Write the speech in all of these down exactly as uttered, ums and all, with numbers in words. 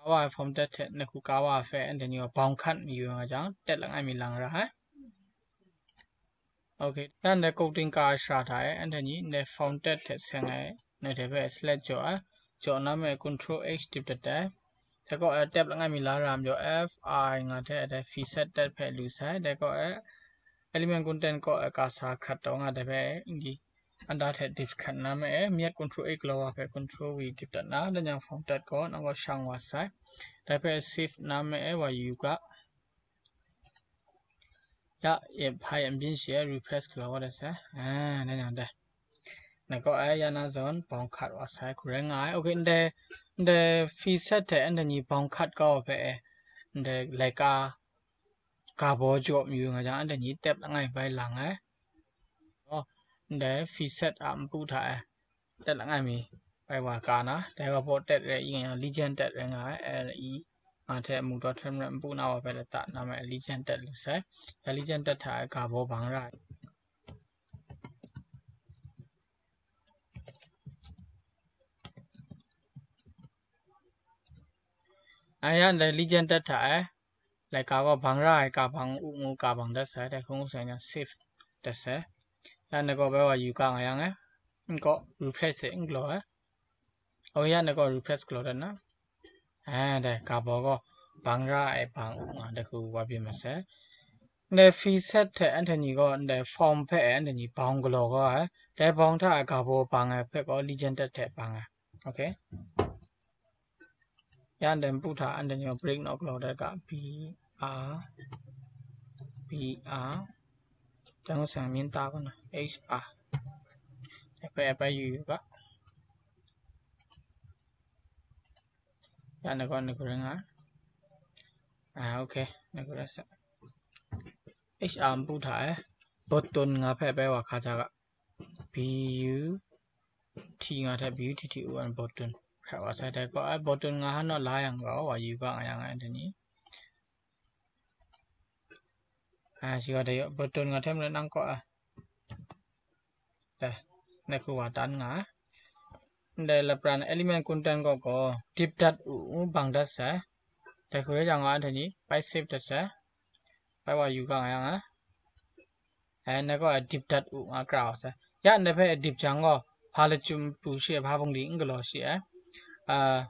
Ka wa ai form tet hte, nde hku ka wa ai hpe, anhte ni gaw bound cut mayu nga jang, tet langai mi lang ra ai. Okay, dan de coding ka ai shara hta e, anhte ni ndai form tet hte seng ai, ndai hte hpe select jaw ai, jaw na me control H dip dat ai. Dai kaw e tab langai mi la ra majaw F I nga hte dai fee set tet hpe lu sai, dai kaw e element content kaw e ka sa hkrat taw nga dai hpe ndi anda hte dip hkrat na me e, myat control A galaw wa hpe control V dip dat na, dan yang form tet gaw nang gaw shang wa sai. Dai hpe save na me e wa yu ga. Ya, e hpa e n byin shi e, refresh galaw wa dat sai. Ah, dan yang dai. Na kaw e ya na zawn bound cut wa sai, hku rai nga ai. Okay, ndai, ndai fee set hte anhte ni bound cut kau hpe e, ndai laika ka baw jaw mayu nga jang, anhte ni tab langai bai lang ai. Oh, ndai fee set a npu hta e, tet langai mi bai wa ka na, dai wa baw tet rai yin yang, legend tet rai nga ai, L E nga hte mu taw hten rai npu na wa bai lata na mai legend tet lu sai. Dai legend tet hta e ka baw bang ra ai. Aya ndai legend tet hta e, laika gaw bang ra ai ka bang u ngu ka bang dat sai, dai hkung sai yang save dat sai. Ya na gaw bai wa yu ka nga yang e, n kaw refresh e n galaw e. O ya na gaw refresh galaw dat na. Eh, dai ka baw gaw bang ra ai bang u nga dai hku wa byin ma sai. Ndai fee set hte anhte ni gaw ndai form hpe anhte ni bound galaw gaw ai. Dai bound hta ai ka baw bang ai hpe gaw legend tet hte bang ai. Okay. Ya ndai npu hta anhte ni gaw break naw galaw dat ga, B R, B R. Dai ngu sai myit ta gaw na, H R. Dai hpe bai yu yu ga. Ya na gaw na gaw ring a. Ah, okay. Na gaw ring sa. H R npu hta e, button nga hpe bai wa hka ja ga. B U T nga hte B U T T O N button. Hkrat wa sai dai gaw, ai button nga hanu la yang gaw, wa yu ga nga yang ai dai ni. Ah, shi gaw dai button nga hte maren nang kaw a. Dai, na hku wa tan nga. Ndai lapran element content gaw gaw, dip dat u, u bang dat sai. Dai hku rai jang gaw, anhte ni, bai save dat sai. Bai wa yu ga nga yang a. Eh, na gaw dip dat u nga kra wa sai. Ya ndai hpe dip jang gaw, hpa lachyum pru shi ai, hpa bungli n galaw shi ai. Ah,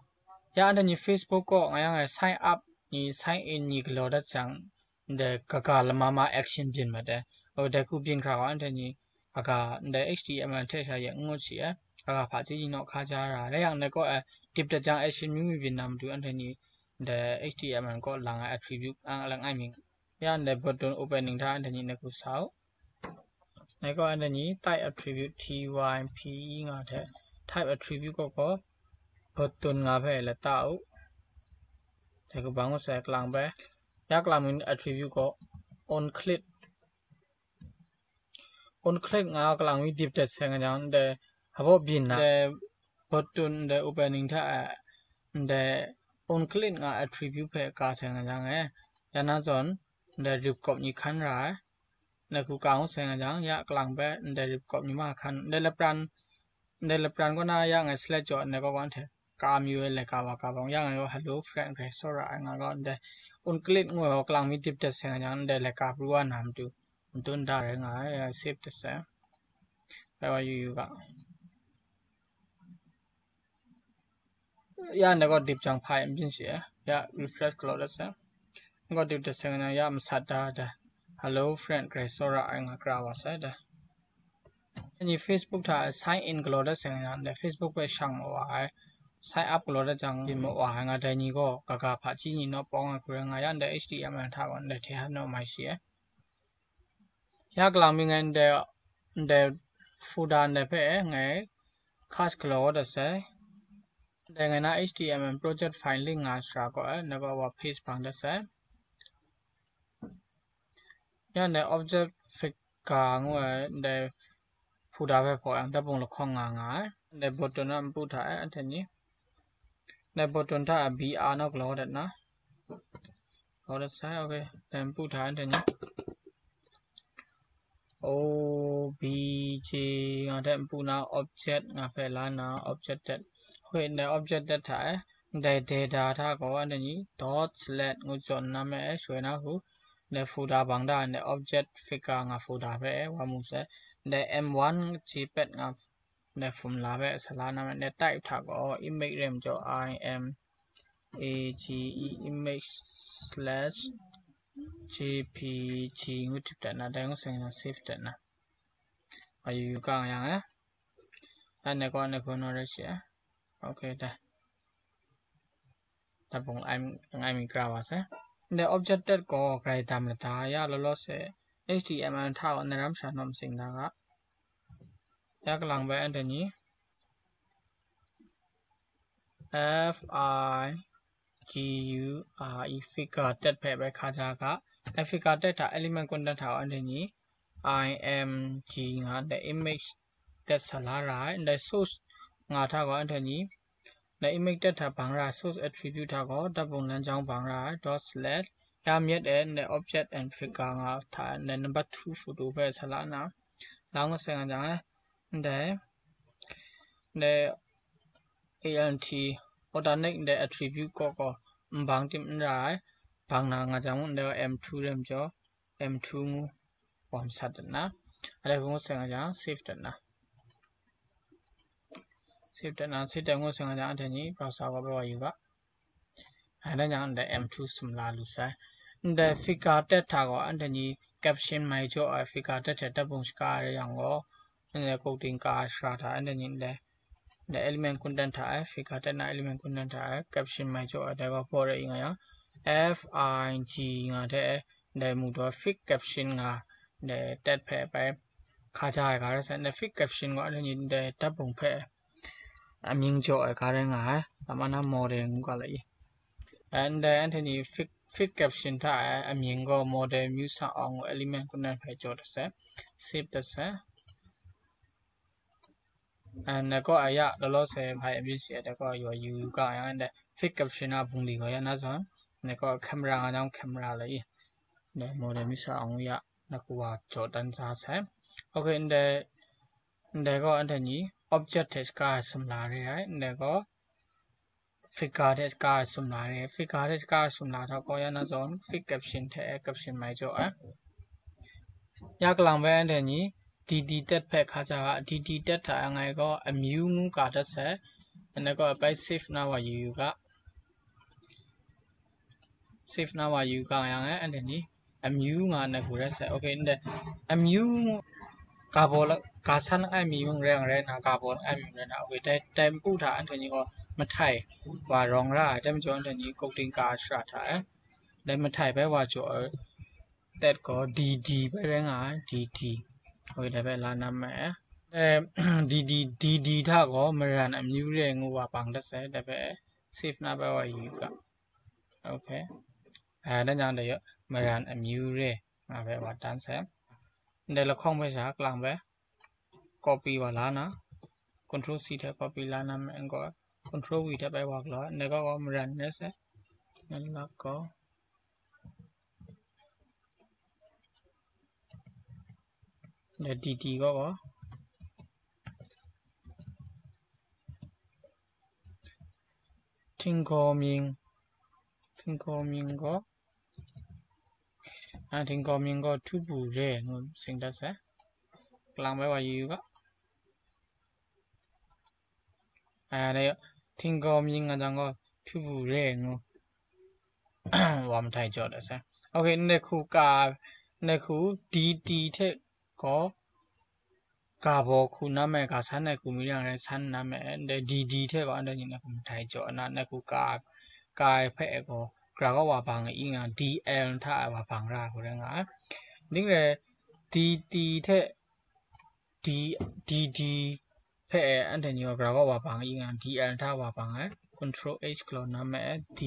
ya anhte ni Facebook kaw nga yang e, sign up ni, sign in ni galaw dat jang, ndai kaga lama ma action byin mat ai. O, dai hku byin hkra gaw, anhte ni kaga ndai H T M L hte sha yak n ngut shi ai. Kaga hpaji ni naw hka ja ra. Rai yang, ndai kaw e dip dat jang action myu myu byin na matu, anhte ni ndai H T M L kaw lang ai attribute ang lang ai mi. Ya ndai button opening hta anhte ni na hku sa u. Dai gaw anhte ni type attribute T Y P E nga hte type attribute gaw gaw button nga hpe lata u. Dai hku bang ngu sai kalang bai. Ya kalang mi attribute gaw on click. On click nga kalang mi dip dat sai nga jang, ndai hpaw byin na, ndai button, ndai opening hta e, ndai on click nga attribute hpe ka sai nga jang e, ya na zawn, ndai rip kawp ni hkan ra ai. Ndai hku ka ngu sai nga jang, ya kalang bai, ndai rip kawp ni ma hkan, ndai lapran, ndai lapran kaw na ya ngai select jaw, ndai kaw kau hte, ka mayu ai laika wa ka bang, ya ngai gaw hello friend hpe tsawra ai nga gaw, ndai on click ngu ai gaw kalang mi dip dat sai nga jang, ndai laika pru wa na matu, n tun da rai nga ai, save dat sai. Bai wa yu yu ga. Ya ndai gaw dip jang hpa e n byin shi ai. Ya refresh galaw dat sai. N gaw dip dat sai nga ya masat da da. Hello friend, grai tsawra ai nga kra wa sai da. Ni Facebook hta sign in galaw dat sai nga, ndai Facebook hpe shang ma wa ai. Sign up galaw dat jang byin ma wa ai nga, dai ni gaw kaga hpaji ni naw pawng ai hku rai nga ya, ndai H T M L hta gaw ndai hte hanu mai shi ai. Ya kalang mi ngai ndai, ndai footer ndai hpe ngai cut galaw dat sai. Ndai ngai na H T M L project file link nga shara gaw ai, ndai gaw wa paste bang dat sai. Ya ndai object figure ngu ai ndai footer hpe hpaw yang, dai bung lahkawng nga nga ai. Ndai button a npu hta e, anhte ni. Ndai button hta a B R naw galaw dat na. Galaw dat sai, okay. Dai npu hta e, anhte ni. O B J nga hte npu na object nga hpe la na object dat. Okay, ndai object dat hta e, Ndai data hta gaw anhte ni dot select ngu jaw na me e, shwe na hu. Ndai folder bang da, ndai object figure nga folder hpe e, wa mu se. Ndai M one jpeg nga ndai formula hpe sa la na me, ndai type hta gaw image rai majaw I M A G E image slash J P G ngu tip dat na, dai ngu seng na save dat na. Wa yu yu kang yang e. Anhte gaw anhte hku naw rai shi e. Okay, dai. Dai bung langai mi gara wa sai. Ndai object tag gaw grai dam lada ya law law se H T M L hta gaw na ram sha naw masing da ga. Ya kalang bai anhte ni F I G U R E figure tag hpe bai hka ja ga. Dai figure tag hta element content hta gaw anhte ni I M G nga ndai image tag sa la ra ai. Ndai source nga hta gaw anhte ni ndai image tag hta bang ra ai, source attribute hta gaw dai bung lan jang bang ra ai, dot slash ya myit e, ndai object and figure nga hta ndai number two photo hpe sa la na, lang ngu seng nga jang e, ndai, ndai A L T, organic ndai attribute kaw gaw n bang tim n ra ai, bang na nga jang mung ndai gaw M two rai majaw, M two ngu wa masat dat na, a dai hku ngu seng nga jang save dat na. Save dat na, save dat ngu seng nga jang anhte ni browser gaw bai wa yu ga. A dai jang ndai M two sum la lu sai. Ndai figure tag hta gaw anhte ni caption mai jaw ai figure tag hte dai bung shaka ai rai yang gaw, ndai coding ka ai sara hta anhte ni ndai, ndai element content hta e, figure tag na element content hta e caption mai jaw ai dai gaw baw rai nga yang, F I G nga hte e, ndai mu daw fig caption nga, ndai tag hpe bai hka ja ai ga rai sai, ndai fig caption gaw anhte ni ndai dai bung hpe amying jaw ai ga rai nga ai, lam ana model ngu ga la i. Ndai anhte ni fig, fig caption hta e amying gaw model myu sa awng ngu element content hpe jaw dat sai, save dat sai. And dai gaw a ya law law se hpai byin shi ai dai gaw yaw yu yu ga yang, ndai fig caption a bungli gaw ya na zawn, dai gaw camera nga jang camera la i, ndai model myu sa awng ya na ku wa jaw dan sa sai. Okay, ndai, ndai gaw anhte ni object hte shaka ai sumla re ai, ndai gaw figure hte shaka ai sumla re, figure hte shaka ai sumla hta gaw ya na zawn fig caption hte caption mai jaw ai. Ya kalang bai anhte ni D D tag hpe hka ja ga, D D tag hta e ngai gaw amyu ngu ka dat sai, anhte gaw bai save na wa yu yu ga. Save na wa yu ga yang e, anhte ni amyu nga na ku rai sai. Okay, ndai amyu ga baw la, ga san langai mi mung rai yang rai na, ga baw langai mi mung rai na. Okay, dai, dai npu hta anhte ni gaw mahtai wa rawng ra ai, dai majaw anhte ni coding ka ai sara hta e, dai mahtai bai wa jaw ai tag gaw D D bai rai nga ai, D D. Okay, dai bai la na ma e. Eh, D D, D D hta gaw maran amyu re ngu wa bang dat sai, dai bai save na bai wa yu ga. Okay. Ah, dan jang dai yaw maran amyu re nga bai wa dan sai. Ndai lahkawng bai sha kalang bai copy wa la na, control C hte copy la na me n gaw, control V hte bai wa galaw, ndai gaw gaw maran re sai. Nan lak gaw, ndai D D gaw gaw, Tinggaw mying, tinggaw mying gaw, a, tinggaw mying gaw htu bu re ngu sing dat sai. Kalang bai wa yu yu ga. A, dai tinggaw mying nga jang gaw htu bu re ngu wa mahtai jaw dat sai. Okay, ndai hku ka, ndai hku D D hte gaw ga baw hku na me, ga san ai hku mi yang rai san na me, ndai D D hte gaw anhte ni na hku mahtai jaw na, na hku ka, ka ai hpe gaw, gara gaw wa bang i nga, D L hta wa bang ra hku rai nga. Ning rai D D hte D, D D hpe anhte ni gaw gara gaw wa bang i nga, D L hta wa bang ai, control H galaw na me, D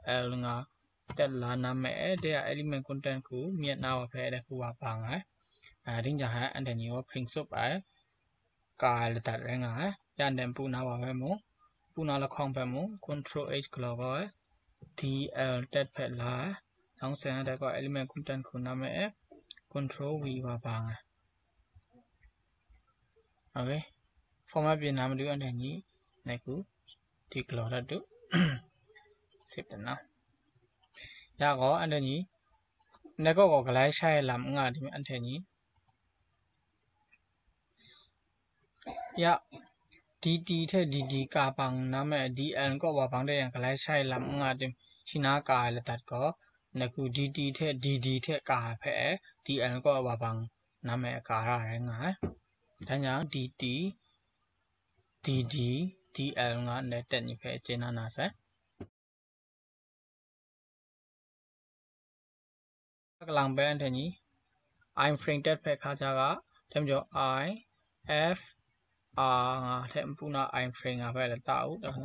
L nga, tet la na me, de a element content hku myit na wa hpe dai hku wa bang ai. A, ding jang hai anhte ni gaw hpring tsup ai, ka ai ladat rai nga ai. Ya ndai npu na wa hpe mung, npu na lahkawng hpe mung, control H galaw kau ai, D L tet hpe la ai. Nang seng ai dai gaw element content hku na me e, control V wa bang ai. Okay. Format byin na matu anhte ni nai hku di galaw dat du. save တင်နော်။ ရကော အဲ့ဒါညီ နေကောကောကလိုက်ဆိုင်လမ်းငါဒီအဲ့ဒါညီ ရ DT ထဲ DD ကာပန်နာမည် DL ကောပါပန်တဲ့ရန်ကလိုက်ဆိုင်လမ်းငါဒီ ရှိနာကာလတတ်ကော နကူ DT ထဲ DD ထဲကာဖဲ DL ကောပါပန်နာမည်အကာရရဲငါ ဒါကြောင့် DT DD DL ငါနဲ့တက်နေဖဲအကျဉ်းနာနာဆိုင် ကလံပဲအထင်ကြီး iframe တက်ဖဲခါကြကတမ်းကျော် I F R ငါထဲမပူနာ iframe ငါဖဲလတာဦးတော့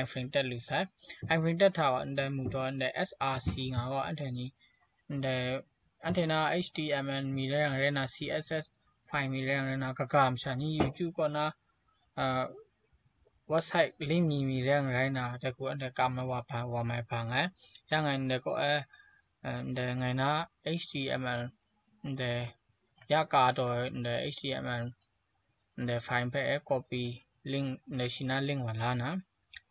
iframe တက်လူဆိုင် iframe တက်ထားပါတဲ့မူတော့တဲ့ SRC ငါကအထင်ကြီးတဲ့ antenna HTML မီလဲရန်ရဲနာ CSS file မီလဲရန်ရဲနာကကမ်ဆာနီ YouTube ကောနာအာ website link မီမီလဲရန်ရဲနာတကူအန်တကမ်ဝါပါဝါမဲပါငါရန်ငါတဲ့ကောအဲတဲ့ငါနာ HTML တဲ့ရကာတော့တဲ့ HTML တဲ့ file ဖဲ copy link တဲ့ရှိနာ link ဝါလာနာ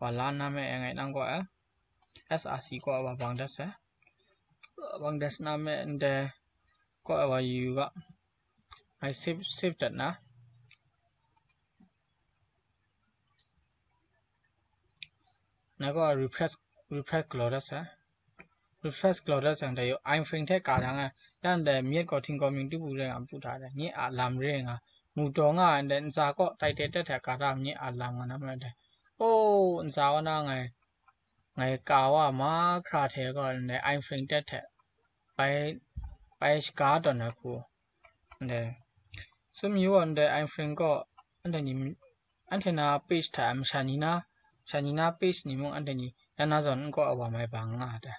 ဝါလာနာမဲငါတန်းကောအဲ SRC ကောဝါဘန်ဒတ်ဆာဘန်ဒတ်နာမဲတဲ့ကောဝါယူက I save save တတ်နာ နကော refresh refresh ကလော်တတ်ဆာ refresh ကလော်တတ်ဆာတဲ့ယို iframe ထဲကားတာငါရန်တဲ့မြက်ကောထင်းကောမင်းတူပူရဲငါပူထားတယ်ညစ်အလမ်ရဲငါမူတော်ငါတဲ့စာကောတိုက်တဲတက်ထက်ကားတာမြစ်အလမ်ငါနာမဲတဲ့အိုးစာဝနာငါငါကာဝါမခရာထဲကောတဲ့ iframe တက်ထက်ပိုင်ပိုင်ကားတော်နကူ တဲ့ စမျိုးအန်တဲ့ iframe ကောအန်တညီ antenna page ထမရှာနီနာမရှာနီနာ page နီမုံအန်တညီရနာဇွန်ကောအဝါမဲပါငါတဲ့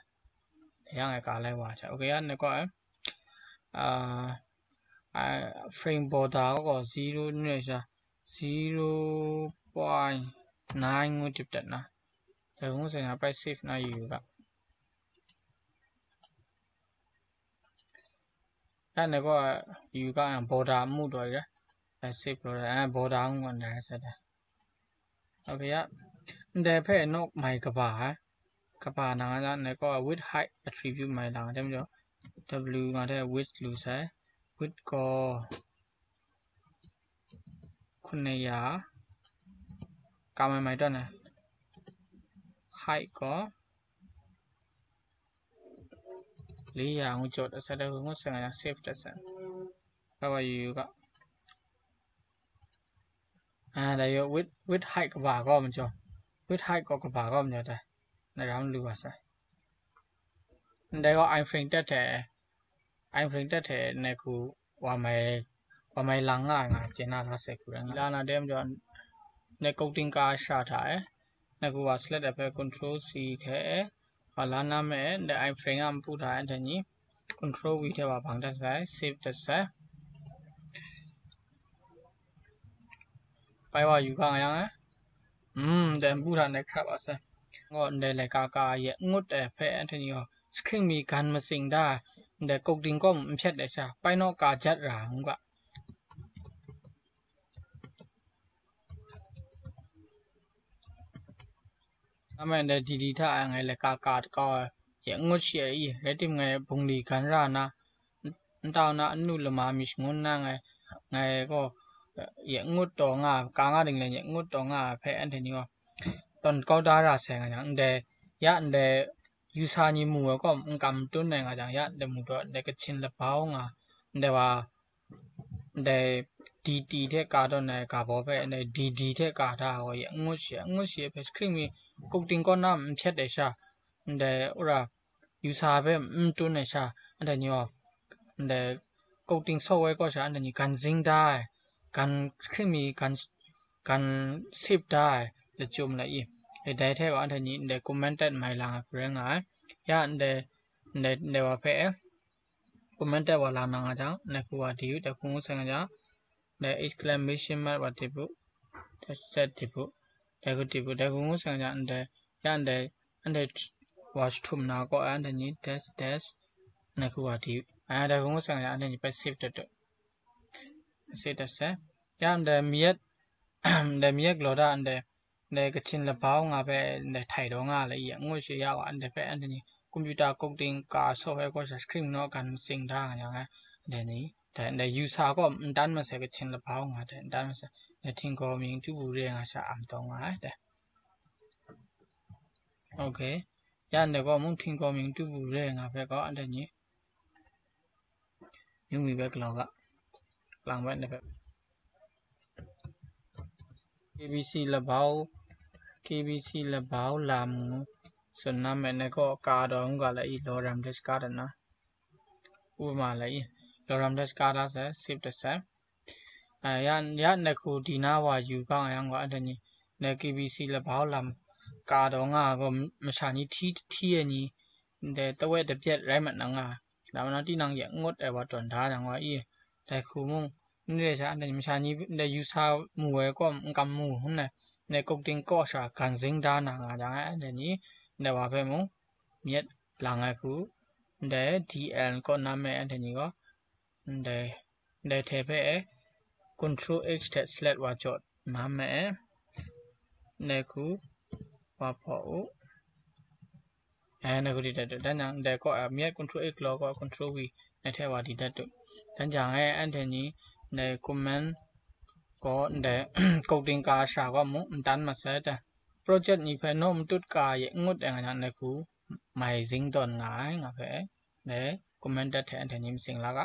ရငါကားလဲဝါတဲ့ okay ရနကောအာအာ frame border ကော0နဲ့ရှာ0.9ငွေတစ်တက်နာဒါကငုဆိုင်ရာပိုက် save နာယူက ဒါနဲ့ကောယူက border မှုတော့ရ save လို့ရ border မှုကလည်းဆက်တယ် okay ရတဲ့ဖဲ့ note မိုင်ကဘာကဘာနာကလည်းကော width height attribute မိုင်လာတယ်မျိုး w ကတဲ့ width လူဆိုင် width ကောခုနှစ်ရာကမမိုင်တော့နေ height ကောလေးရာငုံကြော်တစ်ဆက်တည်းငုံစင်က save တစ်ဆက်ဘာဘာယူယူကအဲဒါရော width width height ကဘာကောမကျော် width height ကောကဘာကောမကျော်တဲ့နရမ်းလူပါစဲဒါရော iframe တက်တယ် iframe တက်တယ်နဲ့ကူဝါမဲဝါမဲလာငါငါကျင်နာလာစဲကူရငါလာနာတဲမကျော်နဲ့ကုတ်တင်ကားရှာထားတယ် နကူဝါ select တဲ့ဖဲ control C ထဲဝါလာနာမဲတဲ့ iframe ကမပူထားတဲ့ညီ control V ထဲဝါဘန်တက်ဆိုင် save တက်ဆိုင်ပိုင်ဝါယူကငါရငါอืมတဲ့မပူထားနဲ့ခရပ်ပါဆိုင်ငေါ်တဲ့လေကာကာရဲ့ငုတ်တဲ့ဖဲအထင်ရော screen မီကန်မစင်ဒါတဲ့ကုတ်တင်ကောမဖြတ်တဲ့ရှာပိုင်တော့ကာချက်ရာငုက အမန်တဲ့ဒီဒီထအငယ်လဲကာကာတကောရဲ့ငုတ်ရှိအီရဲတိမ်ငယ်ဘုံလီကန်ရနာအန်တောင်နာအနုလမမီရှငုံနာငယ်ငယ်ကောရဲ့ငုတ်တော်ငါကာငါတင်လဲရဲ့ငုတ်တော်ငါဖဲအန်တနီောတွန်ကောက်တာရဆဲငါကြောင့်တဲ့ရတဲ့ယူဆာညီမူဝဲကောအကမ်တွန်းနေငါကြောင့်ရတဲ့မူတော့တဲ့ကချင်လပောင်းငါတဲ့ပါ ဒဲ DT ထဲကားတော့နဲ့ကားပေါ်ဖက်နဲ့ DD ထဲကားထားဟောရအငုတ်ရှိအငုတ်ရှိဖက် screen မီကုတ်တင်ကောနာမဖြတ်တယ်ရှာဒဲဥရာယူဆာဖက်မတွန်းနဲ့ရှာအဲ့ဒါညောဒဲကုတ်တင်ဆော့ဝဲကောရှာအဲ့ဒါညေကန်စင်းဒါကန် screen မီကန်ကန် save ဒါလကြုံမလား E ဒဲထဲကအဲ့ဒါညေဒဲ comment တက်မိုင်လာကရငါရဒဲဒဲဒဲဝါဖဲ comment တက်ဝါလာနာငါကြောင့်နကူဝါတီယူတကူငုဆိုင်ငါကြောင့်ဒဲ exclamation mark ဝါတီဘူးတက်တီဘူးဒဲကူတီဘူးဒဲကူငုဆိုင်ငါကြောင့်ဒဲရန်ဒဲအန်ဒဲဝါထုမ်နာကောအန်ဒဲညေ dash dash နကူဝါတီယူအဲဒဲကူငုဆိုင်ငါကြောင့်အန်ဒဲညေပဲ save တက်တော့ save တက်ဆက်ရန်ဒဲမြက်ဒဲမြက်ကလော်ဒါအန်ဒဲ ndai Kachin Labau nga hpe ndai htai daw nga le i, ngut shi ya wa, ndai hpe anhte ni computer coding ka software course screen no kan masing da nga yang, ndai ni, ndai, ndai user kaw n tan masai Kachin Labau nga hte n tan masai, ndai Htinggaw Mying Tubu Re nga sha am taw nga ai dai. Ok. Ya ndai kaw mung Htinggaw Mying Tubu Re nga hpe kaw anhte ni Yung mi bai galaw ga. Lang bai na bai. K B C Labau, K B C Labau lam ngu. Sun nam me ne ko ka do ngu ga la i lo ram des ka da na. U ma la i lo ram des ka da se sip da se. A, ya, ya ne ku di na wa yu ga yang wa da ni. Ne K B C Labau lam ka do nga go masha ni ti ti ni. Ndai tawet tabyak rai mat na nga, dai majaw tinang ya ngut ai wa tawn da yang wa i, dai hku mung, n re sha, ndai masha ni, ndai yu sa mu ai kaw n kam mu, hun nai, ndai coding kaw sha gan zing da na nga jang ai, ndai ni, ndai wa hpe mung, myit lang ai hku, ndai D L kaw nam ai, ndai ni gaw, ndai, ndai hte hpe e, control X hte select wa jaw nam ai, ndai hku, wa hpaw u. E, ndai hku di dat du. Dan jang, ndai kaw, a, myit control X law kaw control V, ndai hte wa di dat du. Dan jang e, anhte ni, ndai command kaw, ndai coding ka sha kaw mung, n tan masai ta. Project ni hpe naw matut ka ye n ngut ai nga jang, ndai hku mai zing tawn nga ai, nga hpe, ndai command dat hte anhte ni masing la ga.